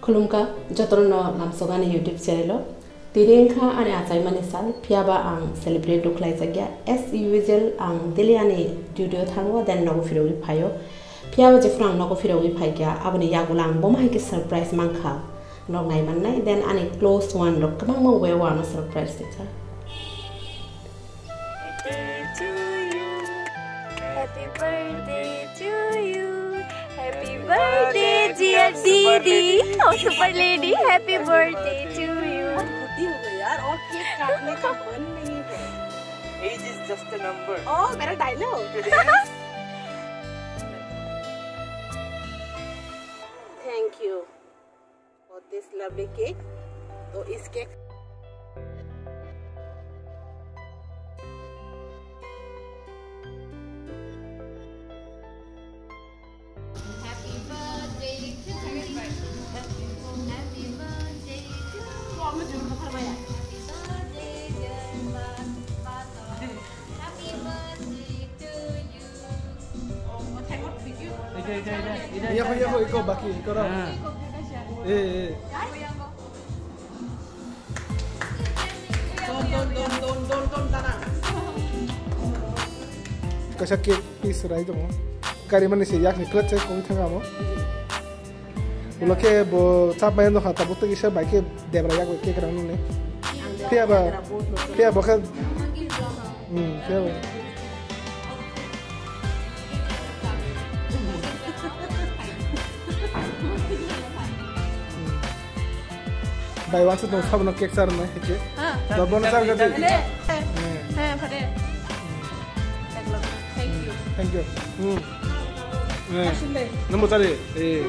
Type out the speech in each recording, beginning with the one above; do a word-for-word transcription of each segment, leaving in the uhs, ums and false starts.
Khulumkha jotono lamsogani YouTube channel o. Tini wngkha ani achaimani sal, phiyaba ang celebrate rw khlaijakya. As usual, ang daily ani duty o thango, then nogo phirogwi phaio. Phiyaba jephuru ang nogo phirogwi phaikha, aboni yagulo ang bomo hai khe surprise mankha, norok naimannai. Then ani close one rok kwbangma way o ano surprise rikha. Birthday to you. Happy birthday to you. Happy birthday, dear Didi. Oh, super lady. Happy birthday to you. बहुत बुद्धि हो गई यार, और केक काटने का मन नहीं है। Age is just a number. Oh, मेरा dialogue. Thank you for this lovely cake. तो इस cake Happy birthday to you. Happy birthday to you. Happy birthday, dear Papa. Happy birthday to you. Iya, iya, iya, iko baki, iko ro. Eh, eh. Kaisa cake piece rai tongo. Gari mani se yakni kwlwt se koi thang amo. Ulo khe bo chap maya nokha tabuk tei kisa bai khe debra yak bai cake rang nini. Phiya ba, phiya bo khe, hmm, phiya ba. Bai wansa tong sabono cake charnai hai khe. Ha. Ba bono char gati. Ane. Hmm. He, phare. Thank you. Thank you. Hmm. Eh. Asile. Namo chari. Eh.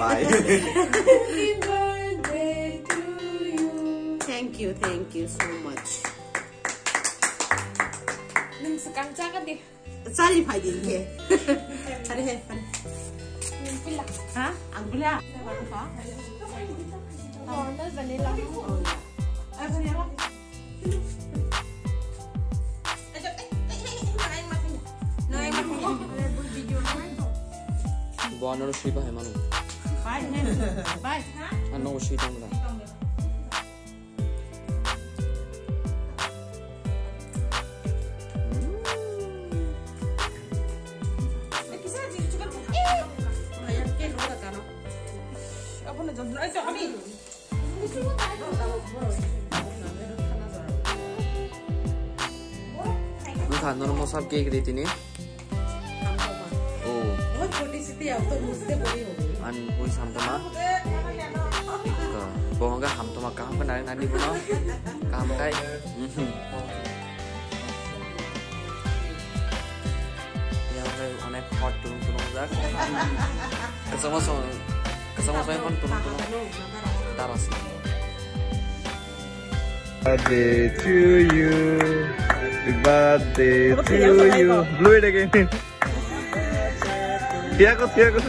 Bye. Thank you, thank you so much. Nwng swkang chakadi. Chari phai di hinkhe. Phari he, phari. Nwng pila. Ha? Ang pila. Ang pila. Bo ano sui bahai manu. Bye, he. Bye. Ano sui tong da. Wngkha norok mosa cake ri tini. Oh. Ani bui samtoma. Bo hwnga hamtoma kaham khe nai nani bono. Kaham khai. Yang khai onek hot tulung tulung jak. Kesama so, kesama so yang tulung tulung. Taras. Birthday to you. Happy birthday to you. Blow it again. Tiago, Tiago.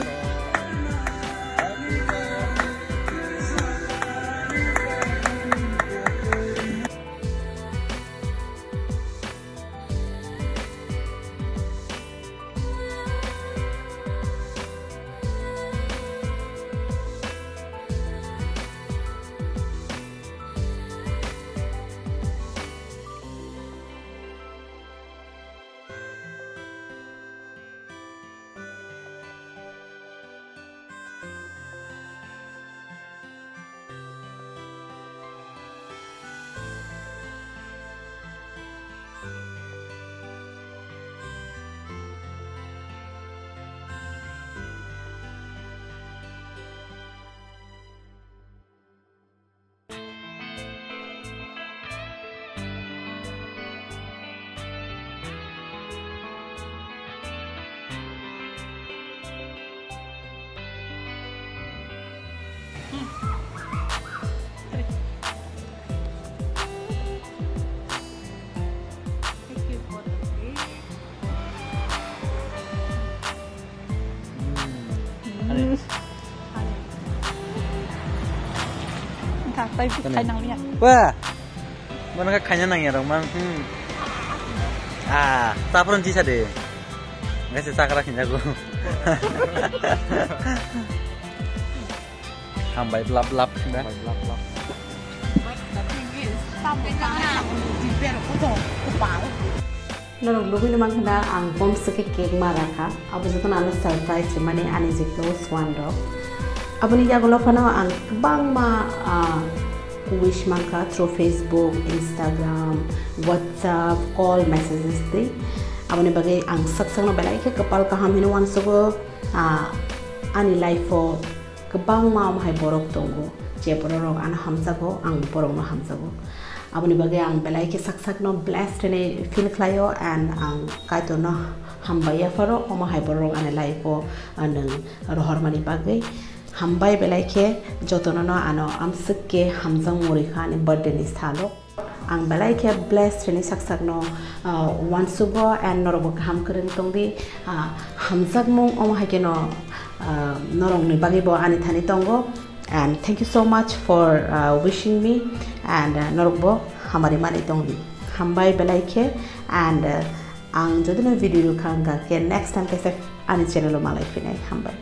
Thank you for the day. Hmm. Ani. Ani. Wah. Mana khaina nang ya rong mang. Hmm. Ah, tapron chi sade. Ngai se sakra khinjago. Hambai blap blap khinda. Hambai blap blap. Norok lugui no mankha na ang bomswk khe cake ma rakha. Abo jotono ano surprise rwmani ani je close one rok. Aboni yagulo phano ang kwbangma, ah, wish mankha through Facebook, Instagram, WhatsApp, call, messages tei. Aboni bagwi ang sak sakno belai khe kwpal kaham hino uansugo, ah, ani life o kwbangma omo hai borok tongo, je borok rok ano hamjago, ang borok no hamjago. Aboni bagwi ang belai khe sak sakno blessed hinwi feel khlaio and ang Kaitor no hambai yapharo omo hai borok rok ani life o, ah, nwng rohormani bagwi. Hambai belai khe jotono no ano amswk khe hamjak murikha ani birthday ni salo. Ang belai khe blessed hwnwi sak sakno, ah, uansugo and norokbo kaham kwrwng tongdi. Ah, hamjakmung omo hai kheno, ah, norokni bagwibo ani thani tongo. And thank you so much for, ah, wishing me and, ah, norokbo hamari mani tongdi. Hambai belai khe and, ah, ang jodi no video rwkha wngkha khe next time kaisa ani channel o malai phinai. Hambai.